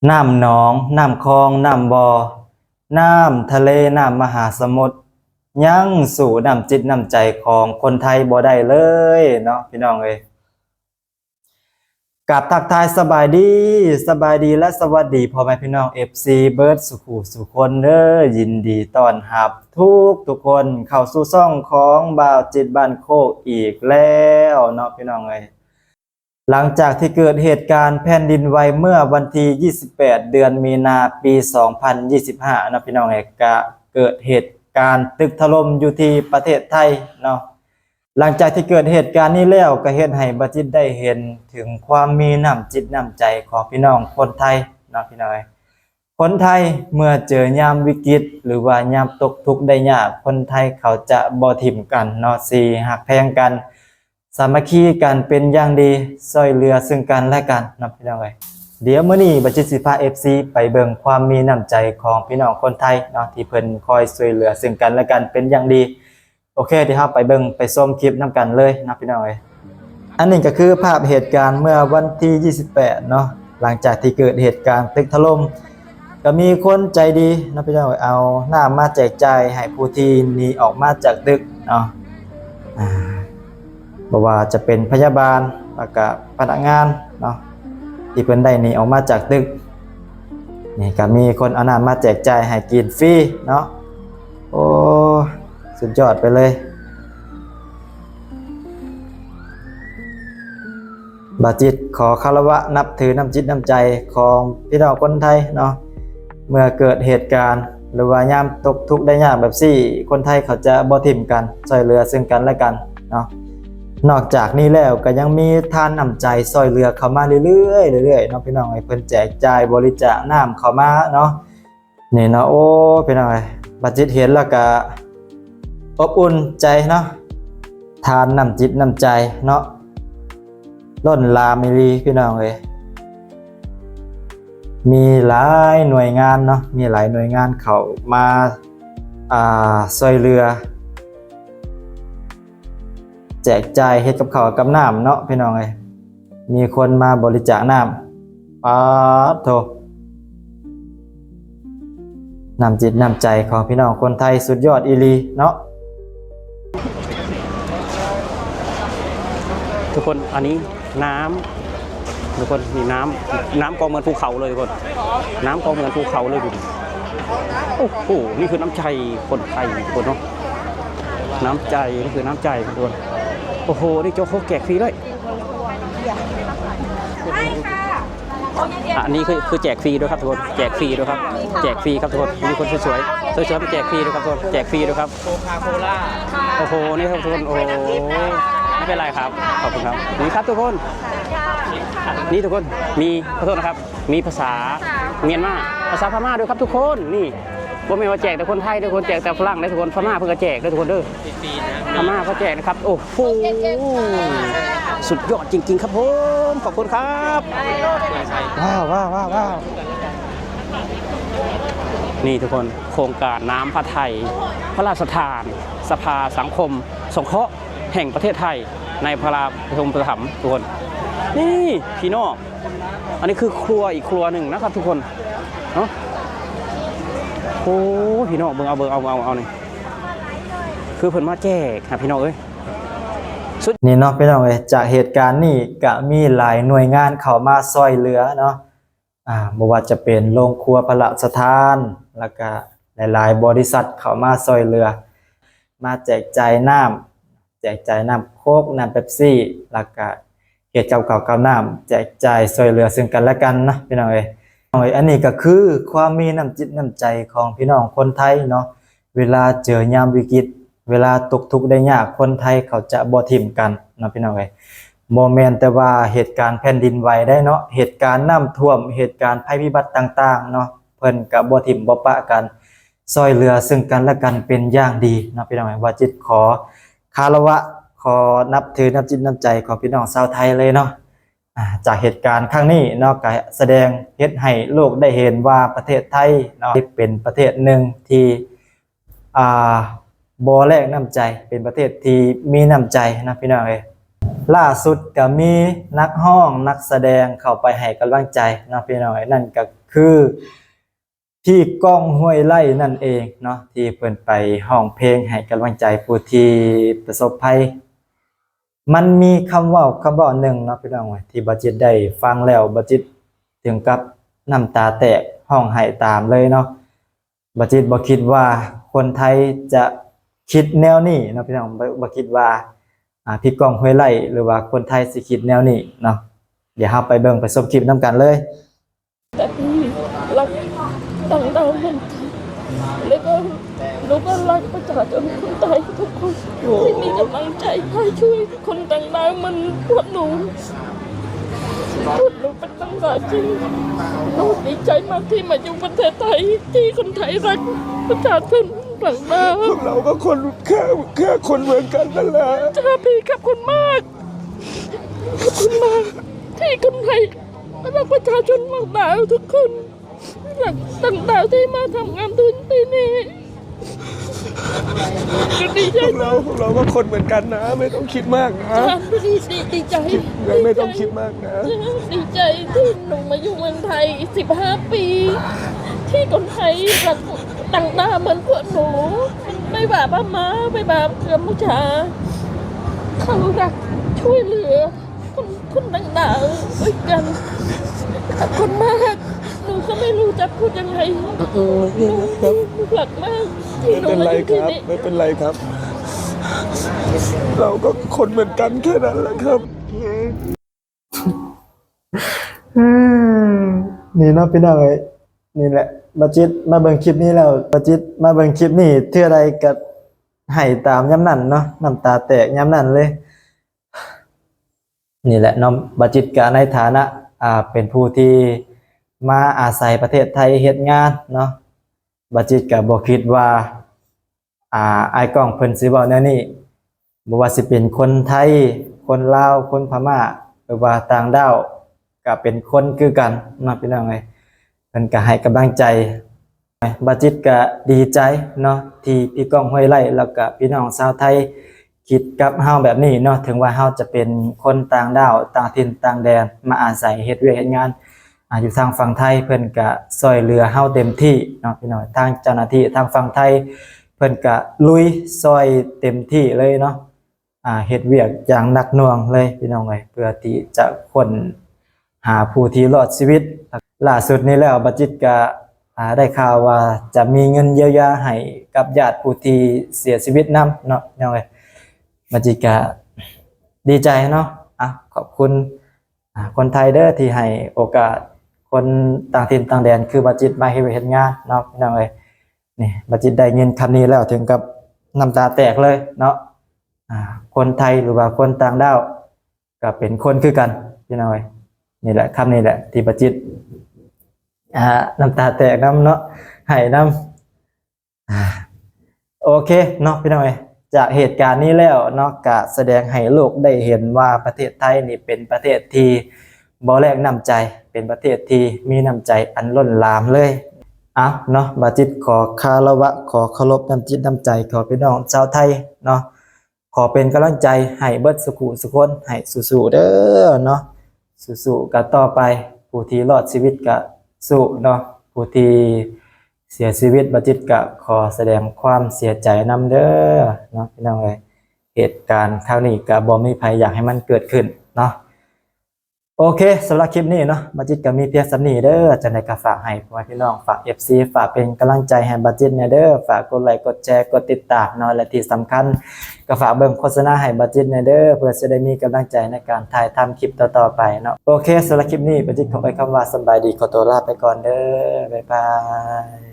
ນ້ຳໜອງ, ນ້ຳຄອງ, ນ້ຳບໍ່, ນ້ຳທະເລ, ນ້ຳມະຫາສະໝຸດ ຍັງສູ້ນ້ຳຈິດນ້ຳໃຈຂອງຄົນໄທບໍ່ໄດ້ເລີຍເນາະ ພີ່ນ້ອງເອີຍ. ກາບທັກທາຍສະບາຍດີ, ສະບາຍດີ ແລະ ສະຫວັດດີພໍ່ແມ່ພີ່ນ້ອງ ເອັຟຊີ ເບິດສູ່ຜູ້ສູ່ຄົນເດີ. ຍິນດີຕ້ອນຮັບທຸກໆຄົນເຂົ້າສູ່ຊ່ອງຂອງບ່າວຈິດບ້ານໂຄກອີກແລ້ວເນາະ ພີ່ນ້ອງເອີຍ. ຫຼັງຈາກທີ່ເກີດເຫດການແຜ່ນດິນໄຫວເມື່ອວັນທີຊາວແປດ ເດືອນມີນາ ປີສອງພັນຊາວຫ້າເນາະ ພີ່ນ້ອງເອີຍ, ກະເກີດເຫດການຕຶກຖະຫຼົ່ມຢູ່ທີ່ປະເທດໄທເນາະ. ຫຼັງຈາກທີ່ເກີດເຫດການນີ້ແລ້ວ ກໍເຮັດໃຫ້ບ່າວຈິດໄດ້ເຫັນເຖິງຄວາມມີນ້ຳຈິດນ້ຳໃຈຂອງພີ່ນ້ອງຄົນໄທເນາະ ພີ່ນ້ອງເອີຍ. ຄົນໄທເມື່ອເຈີຍາມວິກິດ ຫຼືວ່າຍາມຕົກທຸກໄດ້ຍາກ, ຄົນໄທເຂົາຈະບໍ່ຖິ້ມກັນເນາະ, ຊິຮັກແພງກັນ, ສາມັກຄີກັນເປັນຢ່າງດີ, ຊ່ວຍເຫຼືອເຊິ່ງກັນແລະກັນເນາະ ພີ່ນ້ອງເອີຍ. ດຽວມື້ນີ້ບ່າວຈິດຊິພາ ເອັຟຊີ ໄປເບິ່ງຄວາມມີນ້ຳໃຈຂອງພີ່ນ້ອງຄົນໄທເນາະ ທີ່ເພິ່ນຄອຍຊ່ວຍເຫຼືອເຊິ່ງກັນແລະກັນເປັນຢ່າງດີ. ໂອເຄ ດຽວເຮົາໄປເບິ່ງໄປຊົມຄລິບນຳກັນເລີຍເນາະ ພີ່ນ້ອງເອີຍ. ອັນນີ້ກໍຄືພາບເຫດການເມື່ອວັນທີຊາວແປດເນາະ, ຫຼັງຈາກທີ່ເກີດເຫດການຕຶກຖະຫຼົ່ມ ກໍມີຄົນໃຈດີເນາະ ພີ່ນ້ອງເອີຍ, ເອົານ້ຳມາແຈກຈ່າຍໃຫ້ຜູ້ທີ່ໜີອອກມາຈາກຕຶກເນາະ. ອາ ບໍ່ວ່າຈະເປັນພະຍາບານ ແລ້ວກະພະນັກງານເນາະ ທີ່ເພິ່ນໄດ້ໜີອອກມາຈາກຕຶກ. ນີ້ກໍມີຄົນເອົານ້ຳມາແຈກຈ່າຍໃຫ້ກິນຟຣີເນາະ. ໂອ້ ສຸດຍອດໄປເລີຍ. ບ່າວຈິດຂໍຄາລະວະນັບຖືນ້ຳຈິດນ້ຳໃຈຂອງພີ່ນ້ອງຄົນໄທເນາະ. ເມື່ອເກີດເຫດການ ຫຼືວ່າຍາມຕົກທຸກໄດ້ຍາກແບບຊີ້ ຄົນໄທເຂົາຈະບໍ່ຖິ້ມກັນ, ຊ່ວຍເຫຼືອເຊິ່ງກັນແລະກັນເນາະ. ນອກຈາກນີ້ແລ້ວກໍຍັງມີທານນ້ຳໃຈຊ່ວຍເຫຼືອເຂົ້າມາເລື້ອຍໆ ເລື້ອຍໆເນາະ ພີ່ນ້ອງເອີຍ. ເພິ່ນແຈກຈ່າຍບໍລິຈາກນ້ຳເຂົ້າມາເນາະ. ນີ້ເນາະ ໂອ້ ພີ່ນ້ອງເອີຍ ບ່າວຈິດເຫັນແລ້ວກະອົບອຸ່ນໃຈເນາະ, ທານນ້ຳຈິດນ້ຳໃຈເນາະ ລົ້ນຫຼາມອີ່ຫຼີ ພີ່ນ້ອງເອີຍ. ມີຫຼາຍໜ່ວຍງານເນາະ, ມີຫຼາຍໜ່ວຍງານເຂົ້າມາ ອ່າ ຊ່ວຍເຫຼືອ ແຈກຈ່າຍເຮັດກັບເຂົ້າກັບນ້ຳເນາະ ພີ່ນ້ອງເອີຍ. ມີຄົນມາບໍລິຈາກນ້ຳ ປາດໂທ ນ້ຳຈິດນ້ຳໃຈຂອງພີ່ນ້ອງຄົນໄທສຸດຍອດອີ່ຫຼີເນາະ. ທຸກຄົນ ອັນນີ້ນ້ຳ ທຸກຄົນ ນີ້ນ້ຳ ນ້ຳກໍເໝືອນພູເຂົາເລີຍທຸກຄົນ ນ້ຳກໍເໝືອນພູເຂົາເລີຍ. ໂອ້ໂຫ ນີ້ຄືນ້ຳໃຈຄົນໄທທຸກຄົນເນາະ ນ້ຳໃຈ ນີ້ຄືນ້ຳໃຈທຸກຄົນ. ໂອ້ໂຫ ນີ້ເຈົ້າຂອງແຈກຟຣີເລີຍ. ອັນນີ້ຄື ຄືແຈກຟຣີດ້ວຍຄັບທຸກຄົນ ແຈກຟຣີດ້ວຍຄັບ ແຈກຟຣີຄັບທຸກຄົນ. ມີຄົນສວຍໆ ສວຍໆ ມາແຈກຟຣີດ້ວຍຄັບທຸກຄົນ ແຈກຟຣີດ້ວຍຄັບ. ໂຄຄາໂຄລາ ໂອ້ໂຫ ນີ້ຄັບທຸກຄົນ ໂອ້ໂຫ ໄມ່ເປັນໄຣຄັບ ຂອບຄຸນຄັບ. ນີ້ຄັບທຸກຄົນ ນີ້ທຸກຄົນ ມີ ຂໍໂທດນະຄັບ ມີພາສາມຽນມາ ພາສາພະມ້າດ້ວຍຄັບທຸກຄົນ. ນີ້ບໍ່ແມ່ນວ່າແຈກແຕ່ຄົນໄທເດີທຸກຄົນ ແຈກແຕ່ຝຣັ່ງເດີທຸກຄົນ ພະມ້າເພິ່ນກໍແຈກເດີທຸກຄົນເດີ ພະມ້າກໍແຈກນະຄັບ. ໂອ້ໂຫ ສຸດຍອດຈິງໆ ຄັບຜົມ ຂອບຄຸນຄັບ. ວ້າວ ວ້າວ ວ້າວ ວ້າວ ນີ້ທຸກຄົນ ໂຄງການນ້ຳພະໄທ ພະລາຊະທານ ສະພາສັງຄົມສົງເຄາະແຫ່ງປະເທດໄທ ໃນພະລາປະຖົມປະຖຳທຸກຄົນ. ນີ້ພີ່ນ້ອງ ອັນນີ້ຄືຄົວອີກຄົວໜຶ່ງນະຄັບທຸກຄົນເນາະ. ໂອ້ ພີ່ນ້ອງ ເບິ່ງເອົາ ເບິ່ງເອົາ ເບິ່ງເອົາ ເອົານີ້ ຄືເພິ່ນມາແຈກນະ ພີ່ນ້ອງເອີຍ. ນີ້ເນາະ ພີ່ນ້ອງເອີຍ ຈາກເຫດການນີ້ກະມີຫຼາຍໜ່ວຍງານເຂົ້າມາຊ່ວຍເຫຼືອເນາະ ອ່າ ບໍ່ວ່າຈະເປັນໂລງຄົວພະລາຊະທານ ແລ້ວກະຫຼາຍໆບໍລິສັດເຂົ້າມາຊ່ວຍເຫຼືອ ມາແຈກຈ່າຍນ້ຳ ແຈກຈ່າຍນ້ຳໂຄກ ນ້ຳເປັບຊີ ແລ້ວກະເຮັດກັບເຂົ້າກັບນ້ຳ ແຈກຈ່າຍຊ່ວຍເຫຼືອເຊິ່ງກັນແລະກັນເນາະ ພີ່ນ້ອງເອີຍ. ອັນນີ້ກໍຄືຄວາມມີນ້ຳຈິດນ້ຳໃຈຂອງພີ່ນ້ອງຄົນໄທເນາະ ເວລາເຈີຍາມວິກິດ ເວລາຕົກທຸກໄດ້ຍາກ ຄົນໄທເຂົາຈະບໍ່ຖິ້ມກັນເນາະ ພີ່ນ້ອງເອີຍ. ບໍ່ແມ່ນແຕ່ວ່າເຫດການແຜ່ນດິນໄຫວໄດ໋ເນາະ ເຫດການນ້ຳຖ້ວມ ເຫດການໄພພິບັດຕ່າງໆເນາະ ເພິ່ນກໍບໍ່ຖິ້ມບໍ່ປະກັນ ຊ່ວຍເຫຼືອເຊິ່ງກັນແລະກັນເປັນຢ່າງດີເນາະ ພີ່ນ້ອງເອີຍ. ບ່າວຈິດຂໍຄາລະວະ ຂໍນັບຖືນ້ຳຈິດນ້ຳໃຈຂອງພີ່ນ້ອງຊາວໄທເລີຍເນາະ. ອາ ຈາກເຫດການຄັ້ງນີ້ເນາະ ກໍສະແດງເຮັດໃຫ້ໂລກໄດ້ເຫັນວ່າປະເທດໄທເນາະ ເປັນປະເທດໜຶ່ງທີ່ ອ່າ ບໍ່ແລກນ້ຳໃຈ ເປັນປະເທດທີ່ມີນ້ຳໃຈເນາະ ພີ່ນ້ອງເອີຍ. ລ່າສຸດກໍມີນັກຮ້ອງນັກສະແດງເຂົ້າໄປໃຫ້ກຳລັງໃຈເນາະ ພີ່ນ້ອງເອີຍ ນັ້ນກໍ ຄື ຄື ພີ່ກ້ອງ ຫ້ວຍໄລ່ ນັ້ນເອງເນາະ ທີ່ເພິ່ນໄປຮ້ອງເພງໃຫ້ກຳລັງໃຈຜູ້ທີ່ປະສົບໄພ. ມັນມີຄຳເວົ້າຄຳເວົ້າໜຶ່ງເນາະ ພີ່ນ້ອງເອີຍ ທີ່ບ່າວຈິດໄດ້ຟັງແລ້ວ ບ່າວຈິດເຖິງກັບນ້ຳຕາແຕກ ຮ້ອງໄຫ້ຕາມເລີຍເນາະ. ບ່າວຈິດບໍ່ຄິດວ່າຄົນໄທຈະຄິດແນວນີ້ເນາະ ພີ່ນ້ອງ ບໍ່ ບໍ່ຄິດວ່າ ອາ ພີ່ກ້ອງ ຫ້ວຍໄລ່ ຫຼືວ່າຄົນໄທຊິຄິດແນວນີ້ເນາະ. ດຽວເຮົາໄປເບິ່ງໄປຊົມຄລິບນຳກັນເລີຍ. ລັກຕ່າງດ້າວເມືອງໄທ ແລ້ວກໍ ແລ້ວກໍລັກປະຊາຊົນຄົນໄທທຸກຄົນທີ່ມີກຳລັງໃຈໃຫ້ຊ່ວຍຄົນຕ່າງດ້າວເໝືອນພວກໜູ. ພວກໜູເປັນຕັ້ງຫຼາຍປີ ໜູດີໃຈມາກທີ່ມາຢູ່ປະເທດໄທ ທີ່ຄົນໄທລັກປະຊາຊົນຕ່າງດ້າວ. ພວກເຮົາກໍຄົນ ແຄ່ ແຄ່ຄົນເໝືອນກັນນັ້ນແຫຼະ. ຂໍຂອບຄຸນມາກ ຂອບຄຸນມາກ ທີ່ຄົນໄທ ແລະ ປະຊາຊົນຕ່າງດ້າວທຸກຄົນ ຕ່າງດ້າວທີ່ມາທຳງານທີ່ນີ້ ພວກເຮົາ ພວກເຮົາກໍຄົນເໝືອນກັນນະ ໄມ່ຕ້ອງຄິດມາກນະ. ດີໃຈ ໄມ່ຕ້ອງຄິດມາກນະ. ດີໃຈທີ່ໜູມາຢູ່ເມືອງໄທສິບຫ້າປີ ທີ່ຄົນໄທຮັກ ຕັ້ງໜ້າເໝືອນພວກໜູ ໄມ່ວ່າພະມ້າ ໄມ່ວ່າກຳປູເຈຍ ເຂົາຮັກຊ່ວຍເຫຼືອຄົນ ຄົນຕ່າງດ້າວຄືກັນ. ຂອບຄຸນມາກ ໜູກໍໄມ່ຮູ້ຈັກພູດຈັ່ງໃດ. ໜູຮັກມາກ ໄມ່ເປັນໄລຄັບ ໄມ່ເປັນໄລຄັບ ເຮົາກໍຄົນເໝືອນກັນແຄ່ນັ້ນແຫຼະຄັບ. ນີ້ເນາະພີ່ນ້ອງເອີຍ ນີ້ແຫຼະ ບ່າວຈິດມາເບິ່ງຄລິບນີ້ແລ້ວ ບ່າວຈິດມາເບິ່ງຄລິບນີ້ເທື່ອໃດກໍໄຫ້ຕາມຍາມນັ້ນເນາະ ນ້ຳຕາແຕກຍາມນັ້ນເລີຍ. ນີ້ແຫຼະເນາະ ບ່າວຈິດກະໃນຖານະ ອ່າ ເປັນຜູ້ທີ່ມາອາໄສປະເທດໄທເຮັດງານເນາະ ບ່າວຈິດກະບໍ່ຄິດວ່າ ອ່າ ອ້າຍກ້ອງເພິ່ນຊິເວົ້າແນວນີ້ ບໍ່ວ່າຊິເປັນຄົນໄທ ຄົນລາວ ຄົນພະມ້າ ຫຼືວ່າຕ່າງດ້າວ ກະເປັນຄົນຄືກັນເນາະ ພີ່ນ້ອງເອີຍ ເພິ່ນກະໃຫ້ກຳລັງໃຈ. ບ່າວຈິດກະດີໃຈເນາະ ທີ່ພີ່ກ້ອງ ຫ້ວຍໄລ່ ແລ້ວກະພີ່ນ້ອງຊາວໄທຄິດກັບເຮົາແບບນີ້ເນາະ ເຖິງວ່າເຮົາຈະເປັນຄົນຕ່າງດ້າວ ຕ່າງຖິ່ນຕ່າງແດນ ມາອາໄສເຮັດວຽກເຮັດງານ ອາ ຢູ່ທາງຝັ່ງໄທ ເພິ່ນກະຊ່ອຍເຫຼືອເຮົາເຕັມທີ່ເນາະ ພີ່ນ້ອງ ທາງເຈົ້າໜ້າທີ່ທາງຝັ່ງໄທ ເພິ່ນກະລຸຍຊ່ອຍເຕັມທີ່ເລີຍເນາະ. ອ່າ ເຮັດວຽກຢ່າງໜັກໜ່ວງເລີຍພີ່ນ້ອງເອີຍ ເພື່ອທີ່ຈະຄົ້ນຫາຜູ້ທີ່ລອດຊີວິດ. ຫຼ້າສຸດນີ້ແລ້ວ ບ່າວຈິດກະ ອ່າ ໄດ້ຂ່າວວ່າຈະມີເງິນຢຽວຢາໃຫ້ກັບຍາດຜູ້ທີ່ເສຍຊີວິດນຳເນາະ ພີ່ນ້ອງເອີຍ ບ່າວຈິດກະດີໃຈເນາະ. ອ່າ ຂອບຄຸນ ອ່າ ຄົນໄທເດີ ທີ່ໃຫ້ໂອກາດຄົນຕ່າງຖິ່ນຕ່າງແດນຄືບ່າວຈິດມາເຮັດວຽກເຮັດງານເນາະ ພີ່ນ້ອງເອີຍ. ນີ້ບ່າວຈິດໄດ້ຍິນຄຳນີ້ແລ້ວເຖິງກັບນ້ຳຕາແຕກເລີຍເນາະ. ອ່າ ຄົນໄທ ຫຼືວ່າຄົນຕ່າງດ້າວ ກໍເປັນຄົນຄືກັນ ພີ່ນ້ອງເອີຍ. ນີ້ແຫຼະ ຄຳນີ້ແຫຼະທີ່ບ່າວຈິດ ອ່າ ນ້ຳຕາແຕກນຳເນາະ ໄຫ້ນຳ. ໂອເຄເນາະ ພີ່ນ້ອງເອີຍ ຈາກເຫດການນີ້ແລ້ວເນາະ ກະສະແດງໃຫ້ໂລກໄດ້ເຫັນວ່າປະເທດໄທນີ້ເປັນປະເທດທີ່ບໍ່ແລກນ້ຳໃຈ ເປັນປະເທດທີ່ມີນ້ຳໃຈອັນລົ້ນຫຼາມເລີຍ. ເອົາເນາະ ບ່າວຈິດຂໍຄາລະວະ ຂໍເຄົາລົບນ້ຳຈິດນ້ຳໃຈຂອງພີ່ນ້ອງຊາວໄທເນາະ. ຂໍເປັນກຳລັງໃຈໃຫ້ເບິດສູ່ຜູ້ສູ່ຄົນ ໃຫ້ສູ້ໆເດີເນາະ ສູ້ໆກັນຕໍ່ໄປ. ຜູ້ທີ່ລອດຊີວິດກະສູ້ເນາະ ຜູ້ທີ່ເສຍຊີວິດ ບ່າວຈິດກະຂໍສະແດງຄວາມເສຍໃຈນຳເດີເນາະ ພີ່ນ້ອງເອີຍ. ເຫດການຄັ້ງນີ້ກະບໍ່ມີໃຜຢາກໃຫ້ມັນເກີດຂຶ້ນເນາະ. ໂອເຄ ສຳລັບຄລິບນີ້ເນາະ ບ່າວຈິດກໍມີພຽງສ່ຳນີ້ເດີ. ຈັ່ງໃດກໍຝາກໃຫ້ພໍ່ແມ່ພີ່ນ້ອງ ຝາກເອັຟຊີ ຝາກເປັນກຳລັງໃຈໃຫ້ບ່າວຈິດແດ່ເດີ. ຝາກກົດໄລ ກົດແຊ ກົດຕິດຕາມເນາະ ແລະທີ່ສຳຄັນກໍຝາກເບິ່ງໂຄສະນາໃຫ້ບ່າວຈິດແດ່ເດີ ເພື່ອຊິໄດ້ມີກຳລັງໃຈໃນການຖ່າຍທຳຄລິບຕໍ່ໆໄປເນາະ. ໂອເຄ ສຳລັບຄລິບນີ້ ບ່າວຈິດຂໍເອີ່ຍຄຳວ່າສະບາຍດີ ຂໍຕົວລາໄປກ່ອນເດີ ບາຍບາຍ.